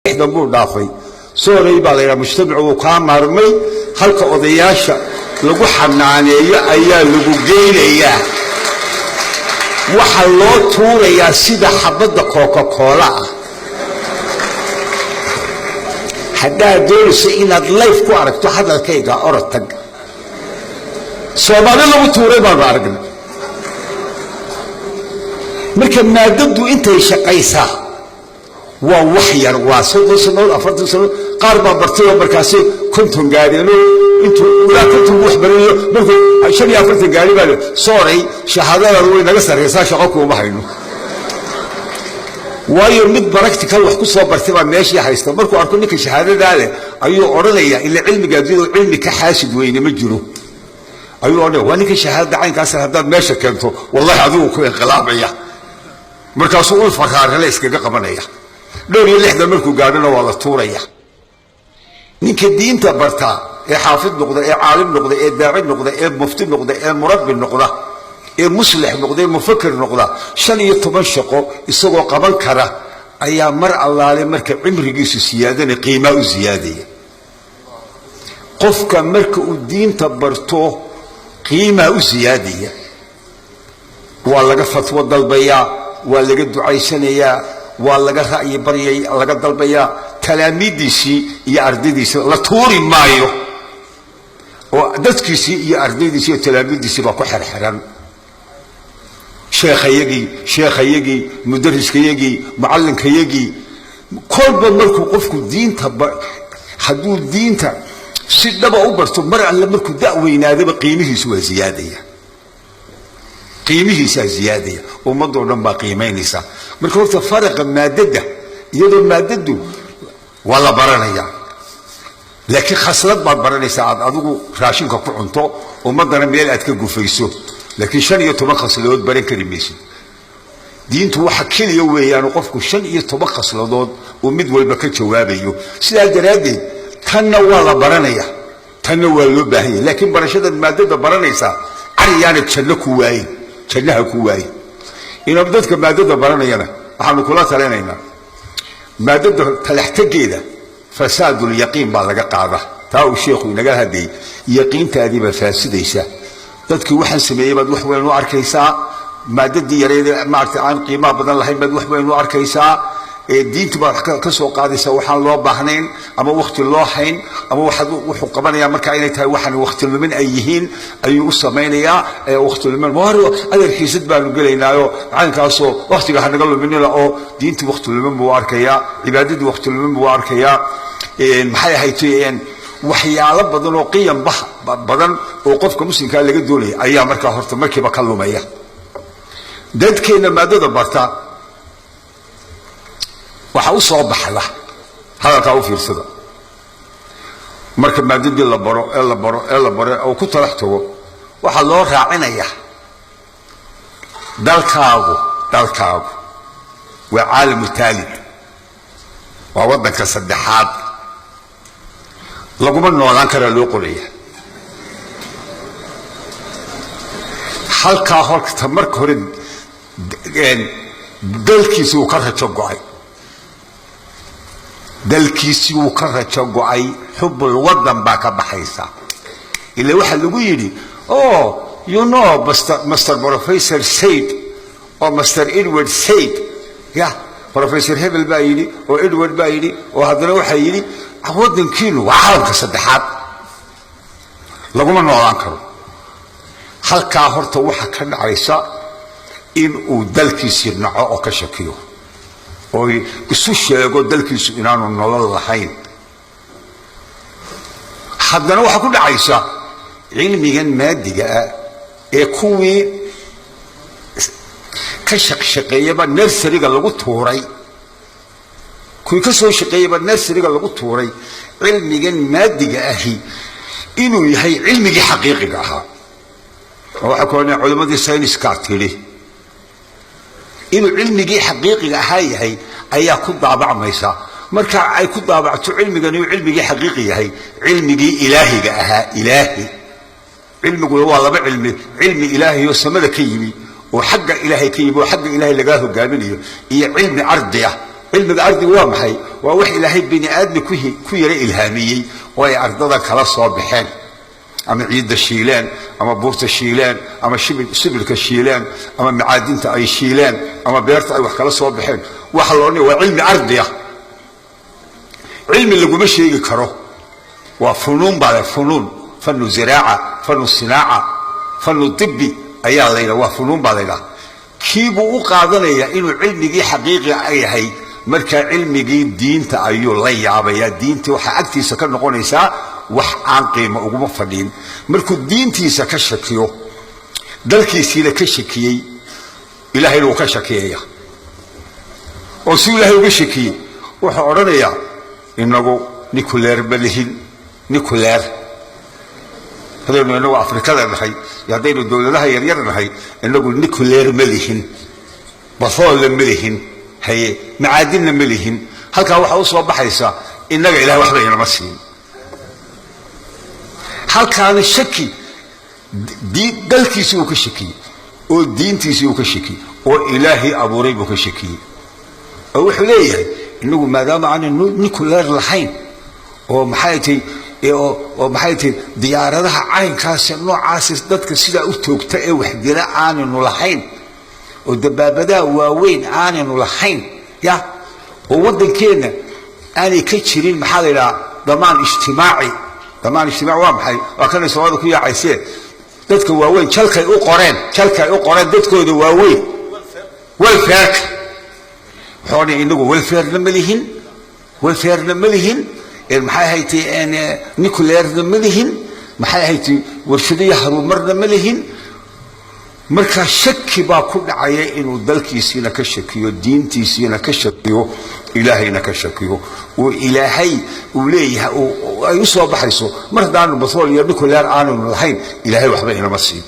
60 buu dhaafay. Sorry baa la yidhaha, mujtamacu wuu kaa maarmay. Halka odayaasha lagu xanaaneeyo ayaa lagu geynayaa. Waxaa loo tuurayaa sida xabadda Coca-Cola ah. Haddaad doonayso inaad life ku aragto hadalkayga, orod tag. Soomaali lagu tuuray baanu aragnay. Marka maadadu intay shaqaysaa waa wax yar, waa 30 sannadood, 40 sannadood. Qaar baa bartay oo markaasi 50 gaadheeno. Intuu ilaa 50 buu wax baranayo, markuu 45 gaadhi baa, "Sorry, shahaadadaadu way naga sarraysaa, shaqo kuuma hayno." Waayo, mid practical wax ku soo bartay baa meeshii haysta. Markuu arko ninka shahaadadaa leh ayuu odhanayaa, ila cilmiga adduunyada cilmi ka xaasid weyne ma jiro, ayuu odhanaya, "Waa ninka shahaadada caynkaas, haddaad meesha keento, wallahi adigu ku inqilaabaya." Markaasuu ul faraarale iskaga qabanaya. Dhowr iyo lixdan markuu gaadhona waa la tuuraya. Ninka diinta bartaa ee xaafid noqda, ee caalim noqda, ee daaci noqda, ee mufti noqda, ee murabbi noqda, ee muslix noqda, ee mufakir noqda, 15 shaqo isagoo qaban kara ayaa mar allaale marka cimrigiisu siyaadana qiimaa u siyaadaya. Qofka marka uu diinta barto qiimaa u siyaadaya, waa laga fatwo dalbayaa, waa laga ducaysanayaa, waa laga ra'yi baryay, laga dalbayaa. Talaamiiddiisii iyo ardaydiisii la tuuri maayo, oo dadkiisii iyo ardaydiisii iyo talaamiiddiisii baa ku xerxiran. Sheekhayagii, sheekhayagii, mudariskayagii, mucallinkayagii. Kolba markuu qofku diinta, hadduu diinta si dhaba u barto, mar alle markuu da' weynaadaba qiimihiisu waa ziyaadaya, qiimihiisaa ziyaadaya, ummadoo dhan baa qiimaynaysa. Marka horta faraqa maadada, iyadoo maadadu waa la baranayaa, laakiin khaslad baad baranaysaa aad adigu raashinka ku cunto, ummaddana meel aad ka gufayso, laakiin 15 khasladood baran kari maysid. Diintu waxa keliya weeyaan qofku 15 khasladood uu mid walba ka jawaabayo. Sidaa daraaddeed tanna waa la baranaya, tanna waa loo baahan yahay, laakiin barashadan maadada baranaysaa cariyaana janno ku waayin, jannaha ku waayin. Inuu dadka maadada baranayana waxaanu kula talinaynaa, maadada talaxtegeeda fasaadulyaqiin baa laga qaada. Taa uu sheekhu inaga hadlayay, yaqiintaadii baa faasidaysa. Dadkii waxaan sameeyey baad wax weyn u arkaysaa, maadadii yareed maaragtay aan qiimaha badan lahayn baad wax weyn u arkaysaa, diintu baad ka soo qaadaysaa waxaan loo baahnayn ama wakti loo hayn, ama waxaad wuxuu qabanayaa marka inay tahay waxaan wakti lumin ay yihiin ayuu u samaynayaa. Wakti lumin war adeer, xiisad baanu gelaynaayo caynkaasoo waktiga hanaga luminina, oo diintu wakti lumin buu arkayaa, cibaadadii wakti lumin buu arkayaa. Maxay ahayd, waxyaalo badan oo qiyam badan oo qofka muslimkaa laga doonaya ayaa markaa horta markiiba ka lumaya. Dadkeenna maadada barta waxa u soo baxda, hadalkaa u fiirsada, marka maadadii la baro ee la baro ee la baro oo ku talax tago, waxaa loo raacinayaa, "Dalkaagu, dalkaagu waa caalamu taalid, waa waddanka saddexaad, laguma noolaan karaa," loo qoraya. Halkaa horta marka hore dalkiisi wuu ka rajo go'ay, dalkiisii wuu ka rajo go'ay, xubul wadan baa ka baxaysa. Ila waxaa lagu yidhi, "Oh, you know, Master Professor said oo Master Edward said." Ya Professor hebel baa yidhi oo Edward baa yidhi, oo haddana waxaa yidhi, "Waddankiinu waa caalamka saddexaad, laguma noolaan karo." Halkaa horta waxa ka dhacaysa in uu dalkiisii naco oo ka shakiyo oo isu sheego dalkiisu inaanu nolol lahayn. Haddana waxaa ku dhacaysa cilmigan maadiga ah ee kuwii ka shaqshaqeeyaba nursery-ga lagu tuuray, kuwii ka soo shaqeeyaba nursery-ga lagu tuuray, cilmigan maadiga ahi inuu yahay cilmigii xaqiiqiga ahaa. Oo waxaa ku odhanaya culimmadii sayniskaa tidhi inuu cilmigii xaqiiqiga ahaa yahay ayaa ku daabacmaysa. Marka ay ku daabacto cilmigan inuu cilmigii xaqiiqi yahay, cilmigii ilaahiga ahaa, ilaahi cilmiguna waa laba cilmi: cilmi ilaahi oo samada ka yimi oo xagga ilaahay ka yimi oo xagga ilaahay lagaa hogaaminayo, iyo cilmi ardi ah. Cilmiga ardiga waa maxay? Waa wax Ilaahay bini aadmi ku yara ilhaamiyey oo ay ardada kala soo baxeen, ama ciidda shiileen, ama buurta shiileen, ama sibirka shiileen, ama macaadinta ay shiileen, ama beerta ay wax kala soo baxeen. Waxa la odhanaya waa cilmi ardiya. Cilmi laguma sheegi karo, waa funuun baa le, funuun, fanu ziraaca, fanu sinaaca, fanu tibbi ayaa la yidhaha, waa funuun baa la yidhaha. Kii buu u qaadanayaa inuu cilmigii xaqiiqi yahay. Marka cilmigii diinta ayuu la yaabayaa. Diintii waxaa agtiisa ka noqonaysaa wax aan qiimo uguma fadhiin. Markuu diintiisa ka shakiyo, dalkiisiina ka shakiyey, Ilaahayna wuu ka shakiyaya. Oo si Ilaahay uga shakiyey, wuxuu odhanayaa inagu nuclear ma lihin. Nuclear haddaynu inagu Afrikada nahay iyo haddaynu dowladaha yaryar nahay, inagu nuclear ma lihin, bathoolla ma lihin, haye, macaadinna ma lihin. Halkaa waxaa u soo baxaysa innaga Ilahay waxba inama siin. Halkaana shaki, dalkiisii uu ka shakiyey, oo diintiisii uu ka shakiyey, oo Ilaahay abuuray buu ka shakiyey. Oo wuxuu leeyahay inagu maadaama aanay nuclear lahayn, oo maxay tahay, oo maxay tahay, diyaaradaha caynkaasi noocaasi dadka sidaa u toogta ee wax dila aanaynu lahayn, oo dabaabadaha waaweyn aanaynu lahayn, ya, oo waddankeenna aanay ka jirin, maxaa la yidhaha, damaan ijtimaaci. Damaan ijtimaaci waa maxay? Waa kanay Soomaalida ku yaacaysee dadka waaweyn jalkay u qoreen, jalkay u qoreen dadkooda waaweyn, welfareka. Wuxuu odhanaya inagu welfarena ma lihin, welfarena ma lihin, maxay ahayd, nuclearna ma lihin, maxay ahayd, warshado iyo harumarna ma lihin. Marka shaki baa ku dhacaya, inuu dalkiisiina ka shakiyo, diintiisiina ka shakiyo, Ilaahayna ka shakiyo, oo Ilaahay uu leeyahay ay u soo baxayso mar haddaanu batrool iyo nuclear aanaynu lahayn, Ilaahay waxba inama siin.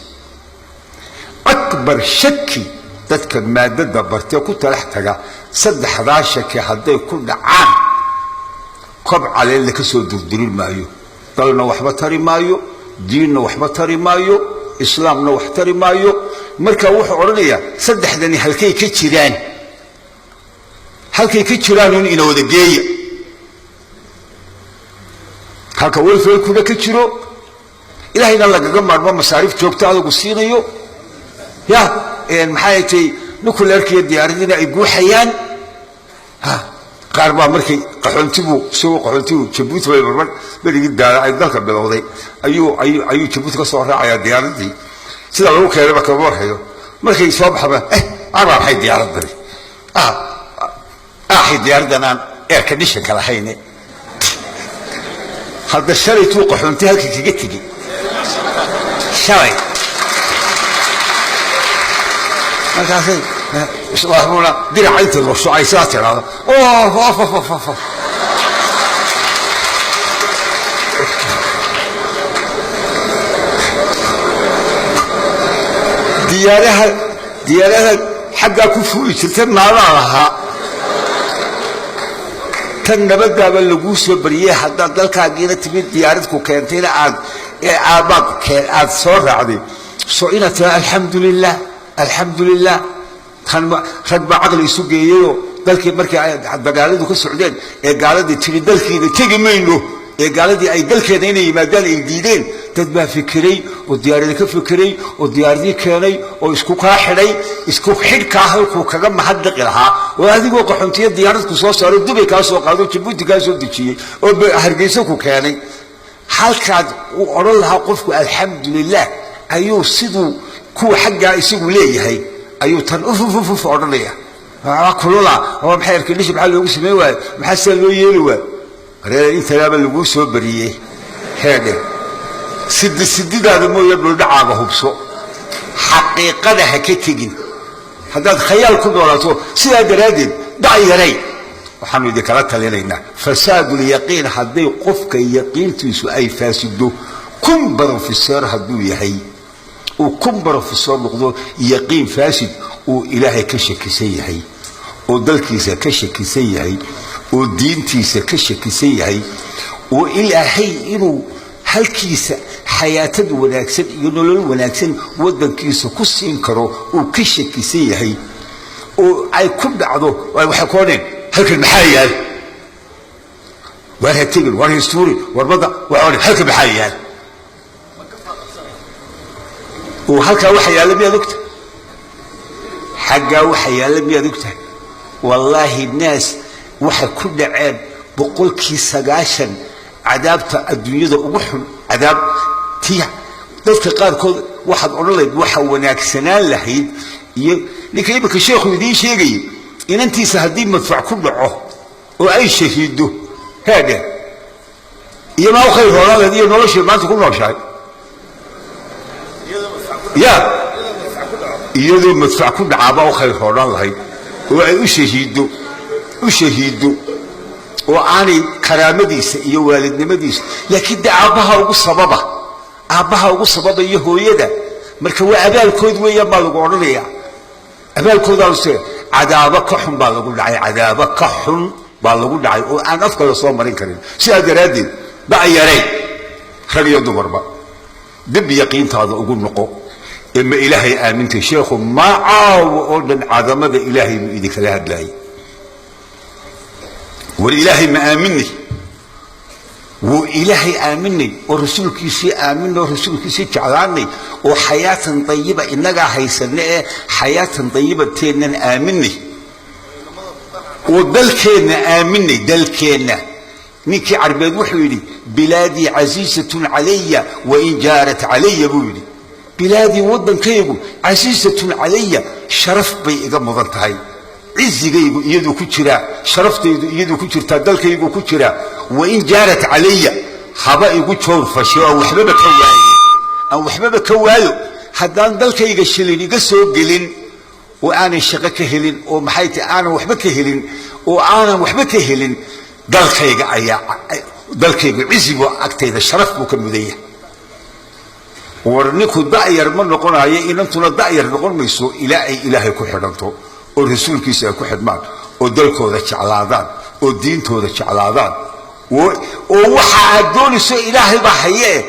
Akbar shaki dadka maadada bartee ku talax taga, saddexdaa shaki hadday ku dhacaan, kob caleelle ka soo durdurin maayo, dalna waxba tari maayo, diinna waxba tari maayo, islaamna wax tari maayo. Marka wuxuu odhanayaa saddexdani halkay ka jiraan, halkay ka jiraan un ina wada geeya, halka welfarekuna ka jiro, Ilaahayna lagaga maarmo, masaariif joogta adagu siinayo, ya, maxay tay, nuclearkiiyo diyaaradiina ay guuxayaan. Qaar baa markay qaxoontibu, isagoo qaxoontibu Jabuuti bay marmar berigii daala ay dalka bilowday ayuu ayuu ayuu Jabuuti ka soo raacayaa diyaaradii sida lagu keenayba kama warhayo. Markay soo baxba, arbaa maxay diyaaradani, axay diyaaraddan aan air conditionka lahayne. Hadda shalay tuu qaxoonti halka kaga tegi shalay, markaasay islaamuna diraca inta lusho ay sidaa tidhaahdo, of of of of. Diyaaraha, diyaaraha xaggaa ku fuuli jirta maalaa lahaa, tan nabadaaba laguu soo bariyey. Haddaad dalkaagiina timid, diyaarad ku keentayna aad aabbaad aad soo raacday, soo inaad tiraa alxamdu lilah, alxamdu lilah. Tan rag baa caqli isu geeyeyoo dalkii markii ay dagaaladu ka socdeen ee gaaladii tiri dalkiina tegi mayno, ee gaaladii ay dalkeeda inay yimaadaan ay diideen, dad baa fikiray oo diyaarada ka fikiray oo diyaaradii keenay oo isku kaa xidhay, isku xidhkaa halkuu kaga mahadnaqi lahaa, oo adigoo qaxoontiya diyaarad ku soo saaro, Dubay kaa soo qaado, Jabuuti kaa soo dejiyey, oo Hargeysa ku keenay, halkaad uu odhan lahaa qofku alxamdulilah, ayuu siduu kuwa xaggaa isagu leeyahay ayuu tan uf uf uf uf odhanaya. Waa kulula, waa maxay arkindhishi, maxaa loogu sameyn waayo, maxaa sidaa loo yeeli waayo? Reer intanaaba laguu soo bariyey, heedhe, sidi sididaada mooye dhuldhacaaga hubso, xaqiiqada ha ka tegin haddaad khayaal ku noolaato. Sidaa daraaddeed da'yaray waxaanu idinkala talinaynaa fasaadulyaqiin. Hadday qofka yaqiintiisu ay faasido, kun brofesoor hadduu yahay, uu kun brofesoor noqdo, yaqiin faasid uu Ilaahay ka shakisan yahay, oo dalkiisa ka shakisan yahay, oo diintiisa ka shakisan yahay, oo Ilaahay inuu halkiisa xayaatad wanaagsan iyo nolol wanaagsan waddankiisa ku siin karo uu ka shakisan yahay, oo ay ku dhacdo, waxay ku odhaneen Halkan maxaa yaal? Waar ha tegin, waar histuuri, war badda waa, halkan maxaa yaal? Oo halkaa waxa yaalla miyaad ogtahay? Xaggaa waxa yaalla miyaad ogtahay? Wallaahi, naas waxay ku dhaceen 90% cadaabta adduunyada ugu xun. Cadaab tii dadka qaarkood waxaad odhan lahayd waxa wanaagsanaan lahayd. Iyo ninka iminka sheekhu idiin sheegayay, inantiisa haddii madfac ku dhaco oo ay shahiido, haadhe iyo maa u khayr hoonaan lahayd iyo noloshii maanta ku nooshahay ya, iyadoo madfac ku dhacaabaa u khayr hoonaan lahayd oo ay u shahiiddo, u shahiiddo oo aanay karaamadiisa iyo waalidnimadiisa. Laakiin dee aabbaha ugu sababa, aabbaha ugu sababa iyo hooyada. Marka waa abaalkood weeyaan baa lagu odhanayaa, abaalkoodaase cadaabo ka xun baa lagu dhacay, cadaabo ka xun baa lagu dhacay oo aan afka la soo marin karin. Sidaa daraaddeed, ba'yaray, rag iyo dumarba, dib yaqiintaada ugu noqo ee ma Ilaahay aamintay? Sheekhu ma caawo oo dhan cadamada Ilaahay buu idinkala hadlaayay. War Ilaahay ma aaminay? Wuu Ilaahay aaminay oo rasuulkiisii aaminay oo rasuulkiisii jeclaanay oo xayaatan dayiba innagaa haysana ee xayaatan dayibateennan aaminay oo dalkeenna aaminay. Dalkeenna ninkii Carbeed wuxuu yidhi: "Bilaadii casiisatun calaya wain jaarat calaya," buu yidhi. Bilaadii, waddankaygu, casiisatun calaya, sharaf bay iga mudan tahay, cizigaygu iyaduu ku jiraa, sharaftaydu iyaduu ku jirtaa, dalkaygu ku jiraa. Wain jaarat calaya, haba igu joor fashay oo aan waxbaba ka waayo, aan waxbaba ka waayo. Haddaan dalkayga shilin iga soo gelin oo aanan shaqo ka helin oo maxay tahay, aanan waxba ka helin oo aanan waxba ka helin, dalkayga ayaa dalkaygu cizigu agtayda sharaf buu ka mudan yahay. War ninku da'yar ma noqonayo, inantuna da'yar noqon mayso ilaa ay Ilaahay ku xidhanto oo rasuulkiisa ay ku xidhmaan oo dalkooda jeclaadaan oo diintooda jeclaadaan oo waxa aad doonayso Ilaahay baa hayee.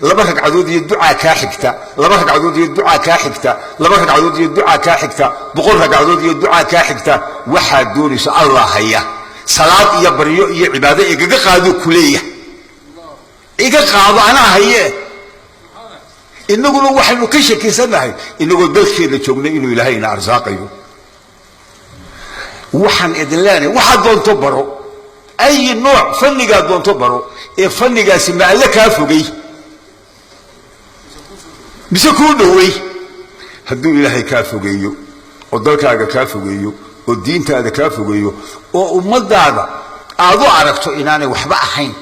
Laba ragcadood iyo ducaa kaa xigta, laba ragcadood iyo ducaa kaa xigta, laba ragcadood iyo ducaa kaa xigta, 100 ragcadood iyo ducaa kaa xigta. Waxaad doonayso Allah haya. Salaad iyo baryo iyo cibaado igaga qaado kuleeya, iga qaado, anaa haye. Inaguna waxaynu ka shakisannahay, inagoo dalkeenna joognay, inuu Ilaahay ina arsaaqayo. Waxaan idin leenahay, waxaad doonto baro, ay nooc fannigaad doonto baro, ee fannigaasi ma Alle kaa fogey mise kuu dhowey? Hadduu Ilaahay kaa fogeeyo oo dalkaaga kaa fogeeyo oo diintaada kaa fogeeyo oo ummadaada aad u aragto inaanay waxba ahayn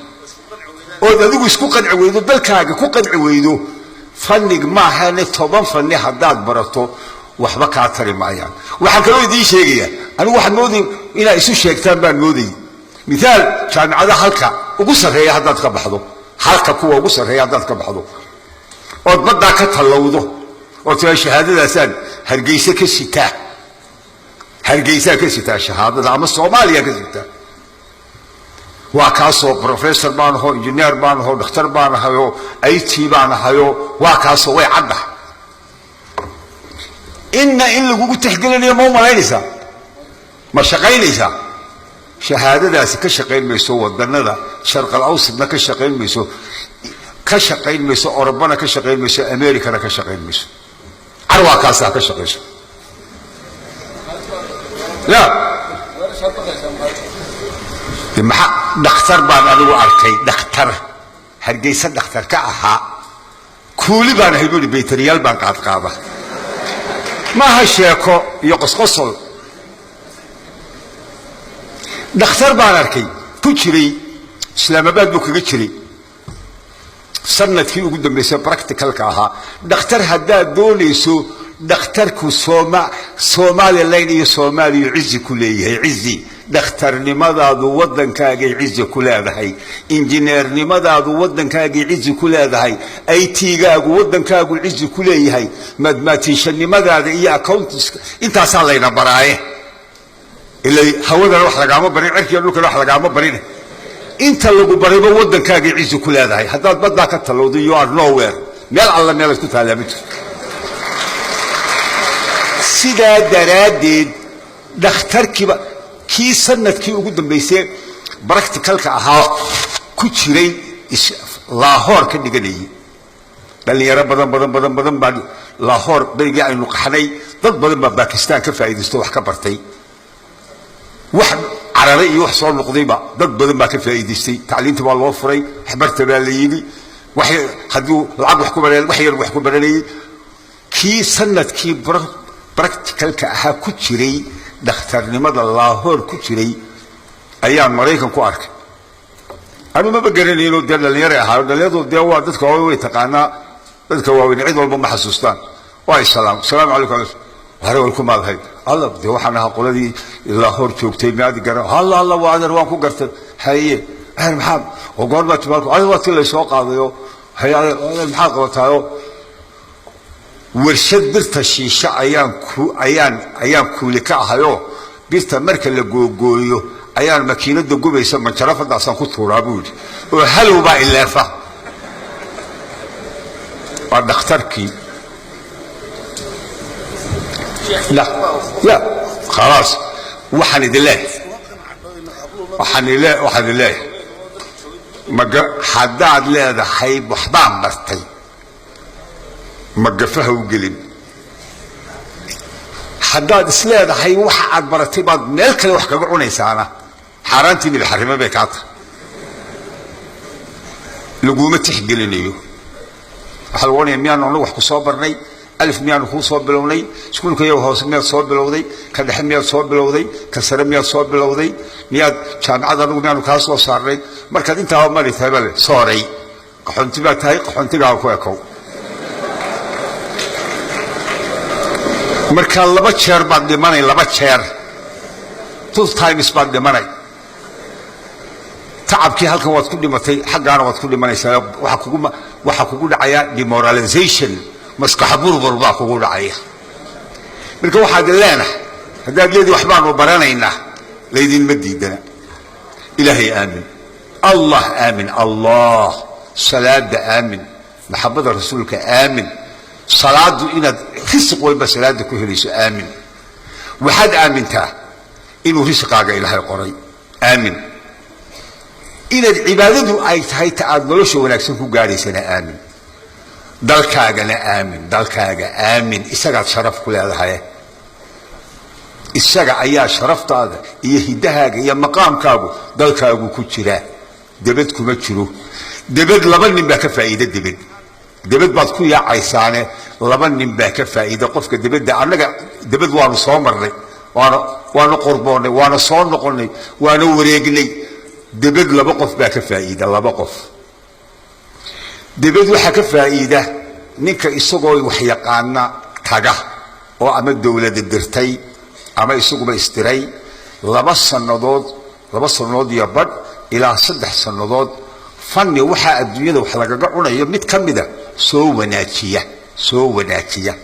ood adigu isku qanci weydo, dalkaaga ku qanci weydo, fannig maahane 10 fanni haddaad barato waxba kaa tari maayaan. Waxaan kaloo idiin sheegayaa, anigu waxaan mooday inaad isu sheegtaan baan moodayay. Mithaal, jaamicadaha halka ugu sarreeya haddaad ka baxdo, halka kuwa ugu sarreeya haddaad ka baxdo ood baddaa ka tallowdo oo tiraa shahaadadaasaan Hargeyse ka sitaa, Hargeysaa ka sitaa shahaadada ama Soomaaliya ka sitaa, waa kaasoo professor baan aho, engineer baan aho, dhakhtar baan ahayoo, IT baan ahayoo, waa kaasoo way caddahay. Inna in lagugu tixgelinayo ma u malaynaysaa? Ma shaqaynaysaa? Shahaadadaasi ka shaqayn mayso wadanada Sharqal Awsadna ka shaqayn mayso, ka shaqayn mayso Orobana, ka shaqayn mayso Americana, ka shaqayn mayso. Carwaa kaasaa ka shaqayso ya. Maxaa dhakhtar baan anigu arkay, dhakhtar Hargeysa dhakhtar ka ahaa, kuuli baan ahay buuri, baytariyaal baan qaadqaada. Maaha sheeko iyo qosqosol. Dhakhtar baan arkay ku jiray Islaamabaad buu kaga jiray sanadkii ugu dambeysay practicalka ahaa. Dhakhtar haddaad doonayso, dhakhtarku Somaliland iyo Soomaaliya cizi ku leeyahay, cizi. Dhakhtarnimadaadu waddankaagay cizi ku leedahay, injineernimadaadu waddankaagay cizi ku leedahay, IT-gaagu waddankaagu cizi ku leeyahay, mathematicannimadaada iyo accountants intaasaa layna baraaye. Ila hawadana wax lagaama barin, cirkiga dhulkana wax lagaama barin. Inta lagu barayba waddankaagay cizi ku leedahay. Haddaad baddaa ka talowdo, you are nowhere, meel alla meelaad ku taallaa ma jirto. Sidaa daraaddeed dhakhtarkiiba kii Kii sanadkii ugu dambaysay practicalka ahaa ku jiray, Laahoor ka dhiganayay. Dhalinyaro badan badan badan badan baa Laahoor berigii aynu qaxnay, dad badan baa Bakistan ka faa'iidaysto, wax ka bartay, wax cararay iyo wax soo noqdayba. Dad badan baa ka faa'iidaystay. Tacliinta baa loo furay, waxbarta baa la yidhi. Wax hadduu lacag wax ku baran, wax yar wax ku baranayay. Kii sanadkii practicalka ahaa ku jiray dhakhtarnimada Laahoor ku jiray ayaan Maraykan ku arkay. Anu maba garanayno, dee dhalinyara ahaa. Dhalinyaradu dee waa dadka waaweyn, way taqaanaa. Dadka waaweyn cid walba ma xasuustaan. Waa salaam, salaamu calaykum. Hore way ku maadhay alla. Dee waxaan ahaa qoladii Laahoor joogtay, maadi garan. Halla alla, waa adeer, waan ku gartay. Haye adeer, maxaad oo goor baa timaalku? Adeer, waa tii laysoo qaadayo. Haye adeer, maxaad qabataayo? Warshad birta shiisha ayaan ku ayaan kuuli ka ahayoo, birta marka la googooyo ayaan makiinada gubaysa manjarafadaasaan ku tuuraa, buu yidhi, oo halow baa ileefa. Waa dhakhtarkii ya. Khalaas, waxaan idin leeyahay, waxaan idin leeyahay, maga haddaad leedahay waxbaan bartay, magafaha u gelin. Haddaad is leedahay waxa aad baratay baad meel kale wax kaga cunaysaana, xaaraantii nibxarrimo bay kaa tahay, laguma tixgelinayo. Waxaa lagu ohanaya, miyaanu anagu wax ku soo barnay? Alif miyaanu kuu soo bilownay? Iskuulka iyaga hoose miyaad soo bilowday? Ka dhexe miyaad soo bilowday? Ka sare miyaad soo bilowday? Miyaad jaamicad anagu miyaanu kaa soo saarnay? Markaad intaaba mari tahay bale sooray, qaxoonti baad tahay, qaxoontigaa ku ekow. Marka laba jeer baad dhimanay, laba jeer, two times baad dhimanay. Tacabkii halkan waad ku dhimatay, xaggaana waad ku dhimanaysaa. Waxaa kugu dhacaya demoralization, maskax burbur baa kugu dhacaya. Marka waxaad leenahay, haddaad leedii waxbaanu baranaynaa, laydinma diidana. Ilaahay aamin, Allah aamin, Allah salaada aamin, maxabada rasuulka aamin, salaadu inaad risiq walba salaada ku helayso aamin. Waxaad aamintaa inuu risiqaaga Ilaahay qoray. Aamin inaad cibaadadu ay tahay ta aad nolosha wanaagsan ku gaadhaysana. Aamin dalkaagana, aamin dalkaaga, aamin isagaad sharaf ku leedahay. Isaga ayaa sharaftaada iyo hiddahaaga iyo maqaamkaagu dalkaagu ku jiraa, debed kuma jiro. Debed laba nin baa ka faa'iida. Debed baad ku yaacaysaane, laba nin baa ka faa'iida. Qofka debedda, annaga debed waanu soo marnay, waanu qorboonnay, waana soo noqonnay, waana wareegnay. Debed laba qof baa ka faa'iida, laba qof. Debed waxaa ka faa'iida ninka isagoo wax yaqaana taga, oo ama dowlada dirtay ama isaguba isdiray, 2 sannadood, 2 sannadood iyo badh ilaa 3 sannadood fanni waxaa adduunyada wax lagaga cunayo mid ka mida soo wanaajiya, soo wanaajiya,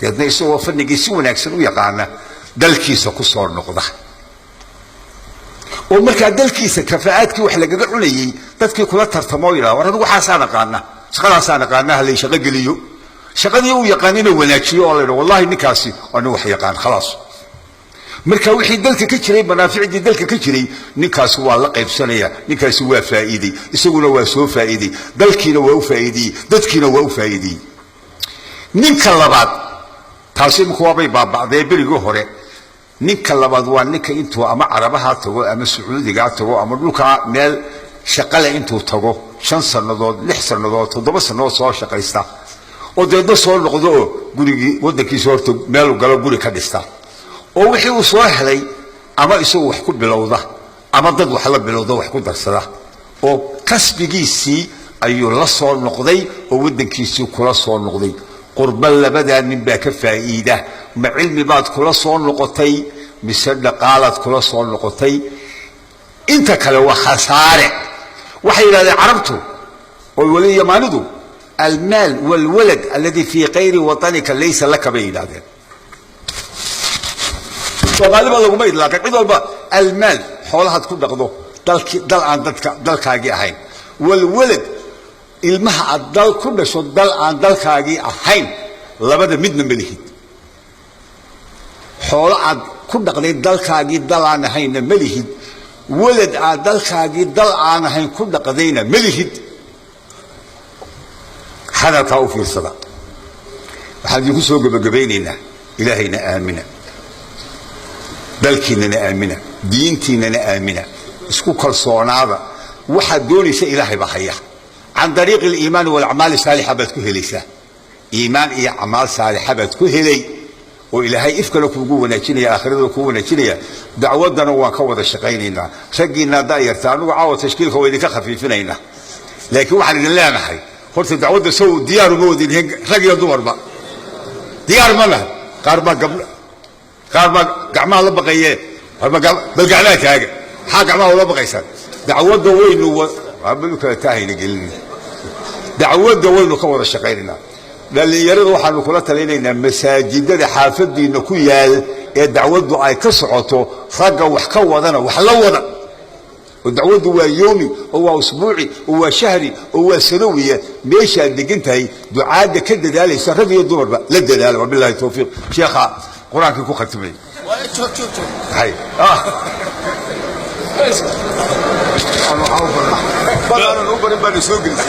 deedna isagoo fannigii si wanaagsan u yaqaana dalkiisa ku soo noqda, oo markaa dalkiisa kafaa'aadkii wax lagaga cunayey dadkii kula tartamo, yidhaha, war anigu waxaasaa naqaana, shaqadaasaa naqaana, halay shaqo geliyo. Shaqadii uu yaqaanina wanaajiyo, oo la yidhaha, wallahi ninkaasi waa nin wax yaqaan. Khalaas, marka wixii dalka ka jiray, manaaficdii dalka ka jiray, ninkaasi waa la qaybsanaya. Ninkaasi waa faa'iiday, isaguna waa soo faa'iiday, dalkiina waa u faa'iideyey, dadkiina waa u faa'iideeyey. Ninka labaad, taasi imika waabay baaba'dee berigii hore, ninka labaad waa ninka intuu ama Carabaha tago ama Sacuudigaa tago ama dhulkaa meel shaqale intuu tago, 5 sannadood, 6 sannadood, 7 sannadood soo shaqaysta, oo deedna soo noqdo, oo gurigii waddankiisa horta meelu galo guri ka dhista, oo wixii uu soo helay ama isagu wax ku bilowda ama dad wax la bilowda, wax ku darsada, oo kasbigiisii ayuu la soo noqday oo waddankiisii kula soo noqday. Qurba labadaa nin baa ka faa'iida. Ma cilmi baad kula soo noqotay mise dhaqaalaad kula soo noqotay? Inta kale waa khasaare. Waxay yidhahdeen Carabtu oo weli Yamaanidu, almaal walwalad alladii fii kayri watanika laysa laka, bay yidhahdeen. Soomaaliba laguma idlaaqin, cid walba. Almaal, xoolahaad ku dhaqdo dalki, dal aan dadka dalkaagii ahayn, walwalad, ilmaha aad dal ku dhasho dal aan dalkaagii ahayn, labada midna ma lihid. Xoolo aad ku dhaqday dalkaagii dal aan ahayna ma lihid. Walad aad dalkaagii dal aan ahayn ku dhaqdayna ma lihid. Hadalkaa u fiirsada. Waxaan idinku soo gebagabaynaynaa: Ilaahayna aamina, dalkiinana aamina, diintiinana aamina, isku kalsoonaada. Waxaad doonaysa Ilaahay baa haya. Can dariiqi aliimaani walacmaali saalixa baad ku helaysaa. Iimaan iyo acmaal saalixa baad ku helay oo Ilaahay ifkale kuugu wanaajinaya, aakhirada kuu wanaajinaya. Dacwadana waan ka wada shaqaynaynaa. Raggiina da'yarta, anugu caawa tashkiilka waa idinka khafiifinaynaa, laakiin waxaan idin leenahay horta dacwadda sow diyaar uma wadin? Rag iyo dumarba diyaar ma laha. Qaar baa gabdho, qaar baa gacmaha la baqaye. Bal gacmaha taaga. Maxaa gacmaha ula baqaysaan? Dacwadda waynu kala taahayna gelin. Dacwadda waynu ka wada shaqaynaynaa. Dhallinyarada waxaanu kula talinaynaa masaajidada xaafadiina ku yaal ee dacwaddu ay ka socoto, ragga wax ka wadana wax la wada. Oo dacwaddu waa yoomi, oo waa usbuuci, oo waa shahri, oo waa sanawiya. Meeshaad degan tahay ducaadda ka dadaalaysa, rag iyo dumarba la dadaala. Wabillahi towfiiq. Sheekha qur-aankii ku khatimay. Hay badaanan u barin baana soo gelisay.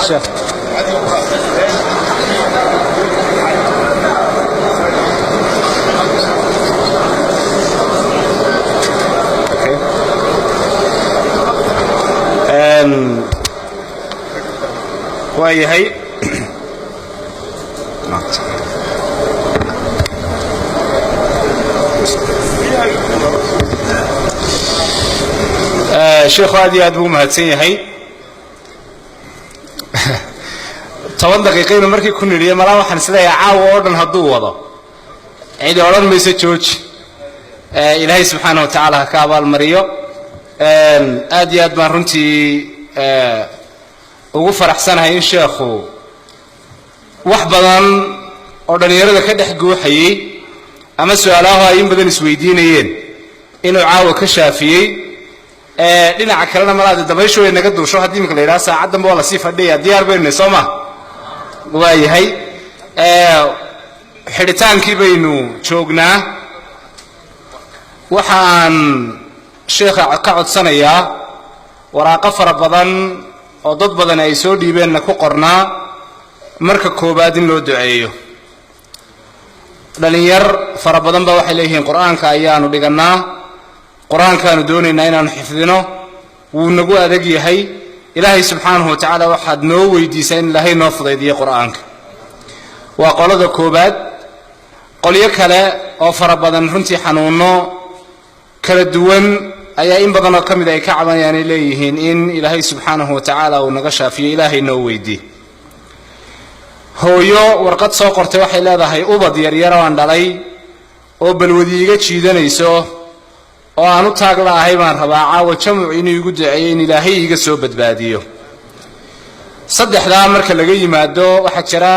Sheekh. Waa yahay. Sheekhu aad iyo aad buu umahadsan yahay. 10 daqiiqaynu markii ku nidhiye, malaa waxaan isleeyahay caawa oo dhan hadduu wado cidi odhan mayso jooji. Ilaahay subxaana wa tacaala ha ka abaalmariyo. Aad iyo aad baan runtii ugu faraxsanahay in sheekhu wax badan oo dhallinyarada ka dhex guuxayey ama su-aalaho ay in badan isweydiinayeen inuu caawa ka shaafiyey. Dhinaca kalena malaade dabayshu way naga duusho. Haddii iminka la yidhaha saacaddanba waa lasii fadhiyaya, diyaar baynu soo ma? Waa yahay. Xidhitaankii baynu joognaa. Waxaan sheekha ka codsanayaa waraaqo fara badan oo dad badan ay soo dhiibeenna ku qornaa. Marka koowaad in loo duceeyo. Dhalinyar fara badan ba waxay leeyihiin qur-aanka ayaanu dhigannaa, qur-aankaanu doonaynaa inaanu xifdino, wuu nagu adag yahay. Ilaahay subxaanahu wa tacaala waxaad noo weydiisaa in Ilaahay noo fudaydiyo qur-aanka. Waa qolada koowaad. Qolyo kale oo fara badan runtii xanuunno kala duwan ayaa in badan oo ka mid ay ka cabanayaan, ay leeyihiin in Ilaahay subxaanahu wa tacaala uu naga shaafiyo, Ilaahay noo weydiiy. Hooyo warqad soo qortay waxay leedahay ubad yaryar oo aan dhalay oo balwadi iga jiidanayso oo aan u taag la'ahay baan rabaa caawa jamuc inuu igu duceeyo in Ilaahay iiga soo badbaadiyo. Saddexdaa marka laga yimaado, waxaa jira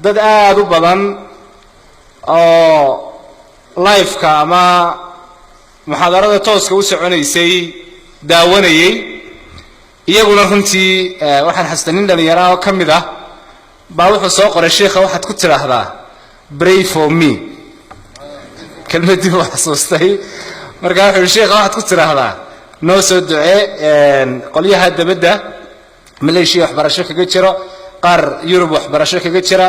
dad aada u badan oo live-ka ama muxaadarada tooska u soconaysay daawanayey. Iyaguna runtii waxaan xasutay nin dhallinyaraha oo ka mid ah baa wuxuu soo qoray: "Sheikha waxaad ku tidhaahdaa pray for me." Kelmaddii buu xasuustay. Markaa wuxuu yihi: "Sheikha waxaad ku tidhaahdaa noo soo ducee." Qolyaha dabadda, Maleeshiya waxbarasho kaga jiro, qaar Yurub waxbarasho kaga jira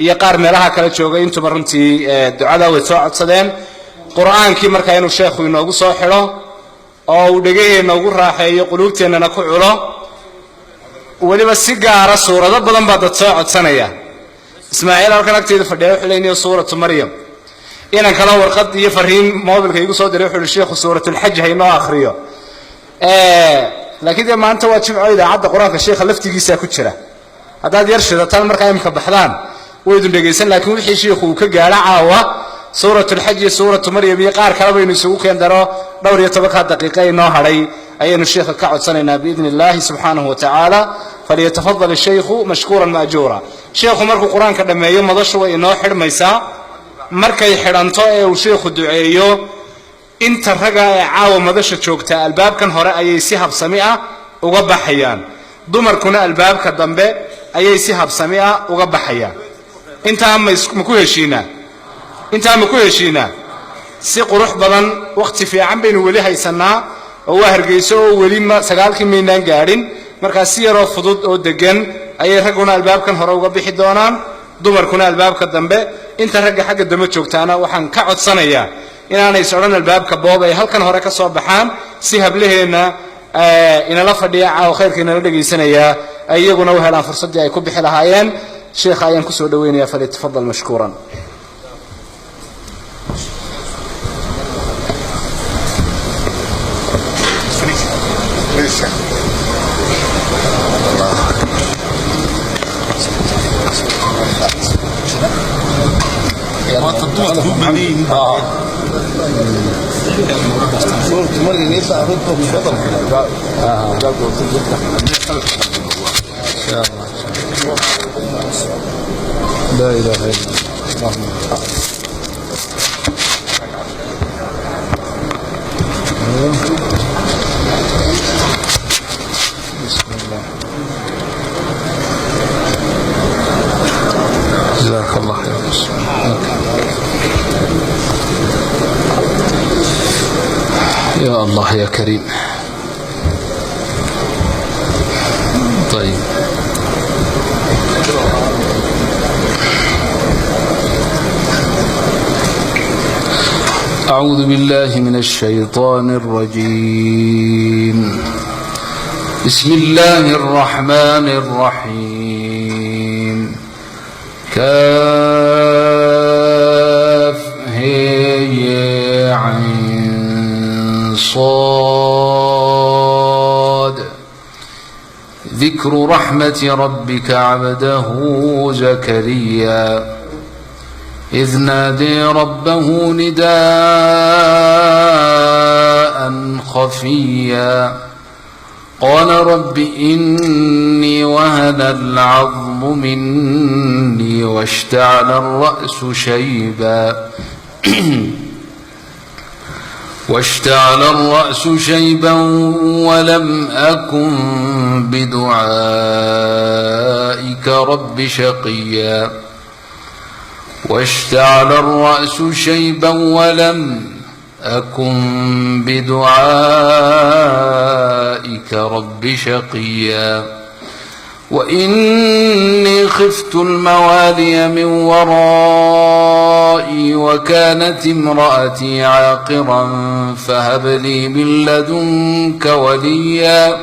iyo qaar meelaha kala jooga, intuba runtii ducada way soo codsadeen. Qur-aankii markaa inuu sheekhu inoogu soo xidho oo uu dhegaheenna ugu raaxeeyo, quluubteennana ku culo. Weliba si gaara suurado badan baa dad soo codsanaya. Ismaaciil halkan agteeda fadhiya wuxuu leeyahay suuratu Maryam. Inan kale warqad iyo fariin mobilka igu soo diray wuxuu yihi: "Sheekhu suuratulxaj ha inoo akhriyo." Laakiin dee maanta waa jimco, idaacadda qur-aanka sheekha laftigiisaa ku jira. Haddaad yar shidataan markaa imika baxdaan waydun dhegaysan. Laakiin wixii sheikhu uu ka gaadho caawa, suuratulxaj iyo suuratu Maryam iyo qaar kale baynu isugu keen daro. Dhowr iyo tobankaa daqiiqa inoo hadhay ayaynu sheikha ka codsanaynaa biidni illaahi subxaanahu wa tacaala. Falyatafadal ashaykhu mashkuuran maajuura. Sheekhu markuu qur-aanka dhammeeyo madashu way inoo xidhmaysaa. Markay xidhanto ee uu sheikhu duceeyo, inta ragga ee caawa madasha joogta albaabkan hore ayay si habsami ah uga baxayaan. Dumarkuna albaabka dambe ayay si habsami ah uga baxayaan. Intaa ma ku heshiinaa? Intaa ma ku heshiinaa? Si qurux badan. Wakhti fiican baynu weli haysannaa oo waa Hargeyso oo weli ma 9kii maynaan gaadhin. Markaa si yaroo fudud oo deggan ayay ragguna albaabkan hore uga bixi doonaan, dumarkuna albaabka dambe. Inta ragga xagga dambe joogtaana waxaan ka codsanayaa inaanay is odhan albaabka boob, ay halkan hore ka soo baxaan, si hablaheenna inala fadhiya caawa khayrka inala dhegaysanayaa ay iyaguna u helaan fursaddii ay ku bixi lahaayeen. Sheekha ayaan kusoo dhaweynayaa, falyatafadal mashkuuran. لا إله إلا الله. بسم الله، جزاك الله خير. يا الله يا كريم. طيب، أعوذ بالله من الشيطان الرجيم. بسم الله الرحمن الرحيم. كاف هي عين صاد. ذكر رحمة ربك عبده زكريا إذ نادي ربه نداء خفيا قال رب إني وهن العظم مني واشتعل الرأس شيبا واشتعل الرأس شيبا ولم أكن بدعائك رب شقيا واشتعل الرأس شيبا ولم أكن بدعائك رب شقيا وإني خفت الموالي من ورائي وكانت امرأتي عاقرا فهب لي من لدنك وليا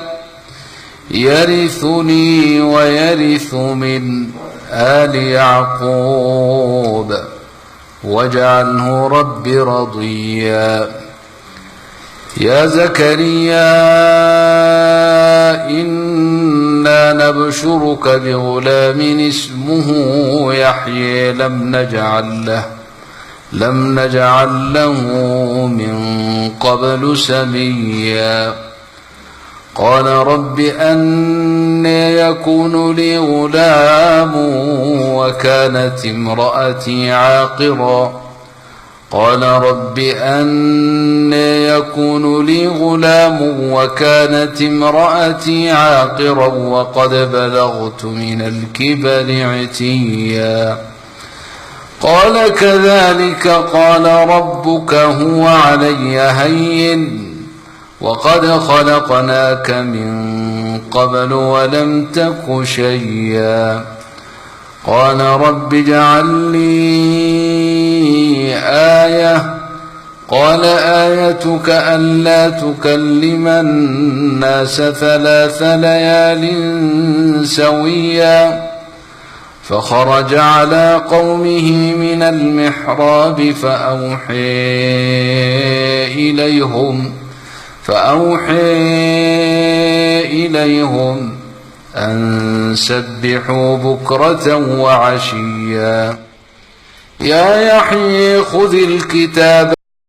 يرثني ويرث من آل يعقوب واجعله رب رضيا. يا زكريا إنا نبشرك بغلام اسمه يحيى لم نجعل له من قبل سميا. قال رب أنى يكون لي غلام وكانت امرأتي عاقرا. قال رب أنى يكون لي غلام وكانت امرأتي عاقرا وقد بلغت من الكبر عتيا. قال كذلك قال ربك هو علي هين وقد خلقناك من قبل ولم تك شيئا. قال رب اجعل لي آية. قال آيتك ألا تكلم الناس 3 ليال سويا. فخرج على قومه من المحراب فأوحي إليهم أن سبحوا بكرة وعشيا. يا يحيى خذ الكتاب